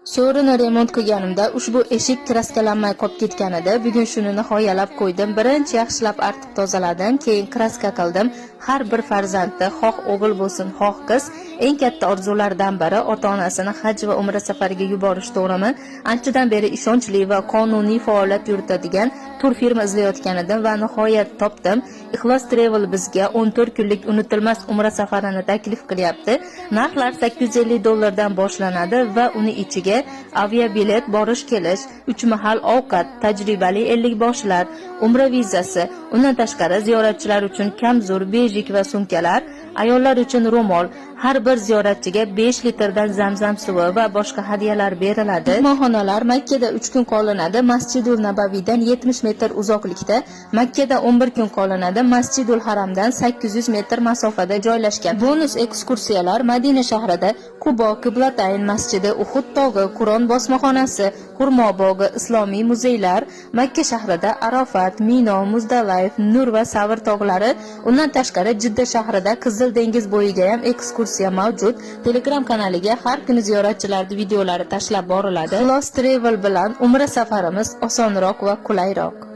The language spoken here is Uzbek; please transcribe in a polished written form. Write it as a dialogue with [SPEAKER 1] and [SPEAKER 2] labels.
[SPEAKER 1] So'rini remont qilganimda ushbu eshik kraskalanmay qolib ketgan edi. Bugun shuni nihoyalab qo'ydim. Birinchi yaxshilab artib tozaladim, keyin kraska qildim. Har bir farzandni, xoh o'g'il bo'lsin, xoh qiz, eng katta orzularidan biri ota-onasini haj va umra safariga yuborish, to'g'rimi? Anchadan beri ishonchli va qonuniy faoliyat yuritadigan tur firma izlayotgan edim va nihoyat topdim. Ixlos Travel bizga 14 kunlik unutilmas umra safarini taklif qilyapti. Narxlar 850 dollardan boshlanadi va uni ichiga aviabilet, borish kelish, 3 mahal ovqat, tajribali ellikboshilar, umra vizasi, undan tashqari ziyoratchilar uchun kamzur, bejik va sumkalar, ayollar uchun ro'mol, har bir ziyoratchiga 5 litrdan zamzam suvi va boshqa hadyalar beriladi. Mehmonxonalar Makkada 3 kun qolinadi, Masjidul Nabaviydan 70 metr uzoqlikda, Makkada 11 kun qolinadi, Masjidul Haramdan 800 metr masofada joylashgan. Bonus ekskursiyalar: Madina shahrida Qubo, Qiblatayn masjidi, Uhud tog'i, Qur'on bosmaxonasi, xurmo bog'i, islomiy muzeylar, Makka shahrida Arofat, Mino, Muzdalayf, Nur va Savr tog'lari, undan tashqari Jidda shahrida Qizil dengiz bo'yiga ham ekskursiya mavjud. Telegram kanaliga har kuni ziyoratchilarning videolari tashlab boriladi. Ixlos Travel bilan umra safarimiz osonroq va qulayroq.